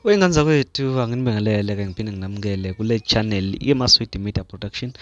Wey'ngane zakwethu, anginibingelele-ke ngiphinde nginamukele kule channel yeMaswidi Media Production.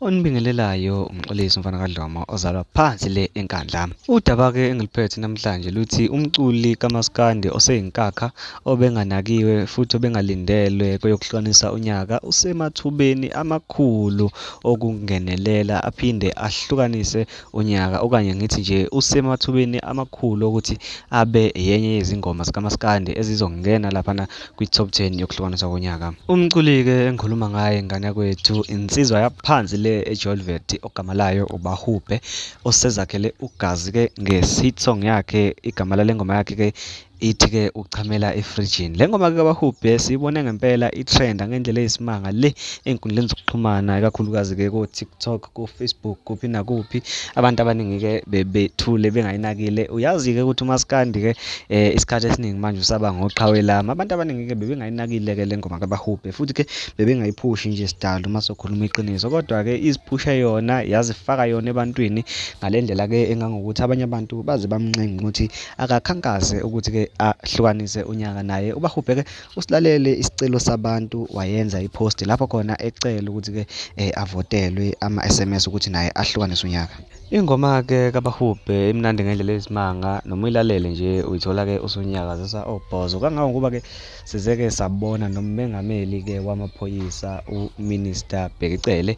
Onibingelelayo uMxolisi umfana kaDlomo ozalwa phansi le eNkandla. Udaba-ke engiliphethe namhlanje luthi umculi kaMaskandi oseyinkakha obenganakiwe futhi obengalindelwe kweyokuhlukanisa unyaka usemathubeni amakhulu okungenelela aphinde ahlukanise unyaka, okanye ngithi nje usemathubeni amakhulu okuthi abe yenye yezingoma zikaMaskandi ezizongena laphana kwi-top 10 yokuhlukaniswa konyaka. Umculi-ke engikhuluma ngaye ngane yakwethu, insizwa yaphansi le eJolvet ogama layo uBahubhe, osezakhele ugazi-ke nge-hit song yakhe. Igama lale ngoma yakhe-ke ithi-ke uchamela efrijini. Le ngoma-ke kaBahubhe siyibone ngempela i-trenda ngendlela eyisimanga le ey'nkundleni zokuxhumana, ikakhulukazi-ke ko-TikTok, ko-Facebook, kuphi nakuphi. Abantu abaningi-ke bebethule bengayinakile. Uyazi-ke ukuthi uMaskandi-ke isikhathi esiningi manje usaba ngoqhawe lami. Abantu abaningi-ke bebengayinakile-ke le ngoma kaBahubhe, futhi-ke bebengayiphushi nje sidalo uma sokhuluma iqiniso. Kodwa-ke iziphushe yona, yazifaka yona ebantwini ngale ndlela-ke engangokuthi abanye abantu baze bamnxenge ukuthi akakhankase ukuthi-ke ahlukanise unyaka naye. UBahubhe-ke usilalele isicelo sabantu, wayenza i-post lapho khona ecela ukuthi-ke avotelwe ama-SMS ukuthi naye ahlukanise unyaka. Ingoma-ke kaBahubhe imnandi ngendlela eyisimanga, noma uyilalele nje uyithola-ke usunyakazisa obhozo, kangangokuba-ke size-ke sabona nomengameli-ke wamaphoyisa uMinister Bheki Cele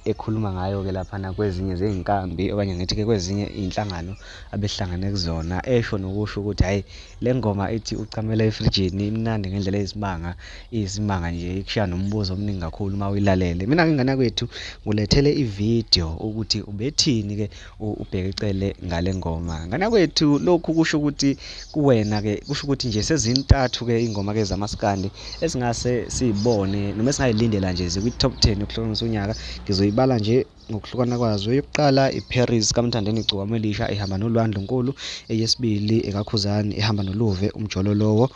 ekhuluma ngayo-ke laphana kwezinye zey'nkambi, okanye ngithi-ke kwezinye iy'nhlangano abehlangane kuzona, esho nokusho ukuthi hhayi le ngoma ithi uchamela efrijini imnandi ngendlela eyisimanga, iyisimanga nje, ikushiya nombuzo omningi kakhulu uma uyilalele. Mina-ke ngane yakwethu ngulethele ividiyo ukuthi ubethini-ke uBheki Cele ngale ngoma. Ngane yakwethu, lokhu kusho ukuthi kuwena-ke, kusho ukuthi nje sezintathu-ke iy'ngoma-ke zamaskandi esingase siy'bone noma esingay'lindela nje zikwi-top 10 yokuhlukanisa unyaka. Ngizoyibala nje ngokuhlukana kwazo. Eyokuqala iParis kaMthandeni Igcokama Elisha ihamba noLwandle Nkulu, eyesibili ekaKhuzani ihamba noLuve Umjolo Lowo,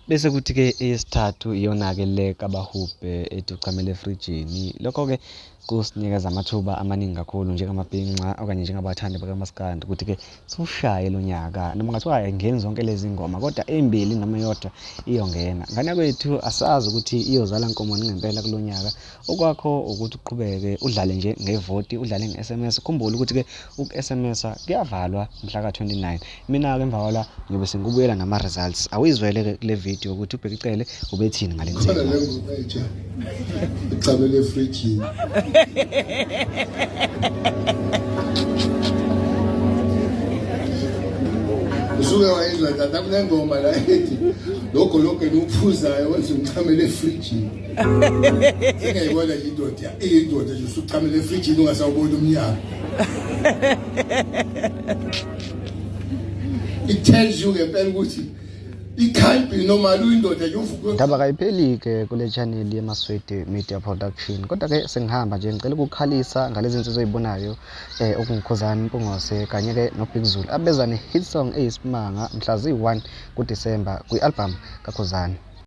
bese kuthi-ke eyesithathu iyona-ke le kaBahubhe ethi uchamela efrijini. Lokho-ke kusinikeza amathuba amaningi kakhulu njengamabhinca okanye njengabathandi bakaMaskandi ukuthi-ke siwushaye lo nyaka, noma ngathiwa ayingeni zonke lezi ngoma kodwa ezimbili noma eyodwa iyongena. Ngane yakwethu, asazi ukuthi iyozala nkomoni ngempela kulo nyaka. Okwakho ukuthi uqhubeke udlale nje ngevoti, udlale nge-SMS. Khumbula ukuthi-ke uku-SMS-a kuyavalwa mhla ka-29. Mina-ke emva kwala ngiyobe sengikubuyela nama-results. Awuyizwele-ke kule video ukuthi uBheki Cele ubethini ngale Khona nsizwa. le ngoma entsha icabele efrijini. Usuke wayizwa tata kunengoma la ethi lokho lokho enuphuzayo wenza umchamele efrijini. Sengiyayibona nje indoda, iyindoda nje usuchamele efrijini ungasawuboni umnyango. It tells you ngempela ukuthi it can't be normal uyindoda nje uvuke. Indaba kayipheli-ke kule channel yeMaswidi Media Production, kodwa-ke sengihamba nje ngicela ukukhalisa ngalezi nsizwa oyibonayo okunguKhuzani Mpungose kanye-ke noBig Zulu abeza ne-hit song eyisimanga mhla ziyi-1 kuDisemba kwi-album kaKhuzani.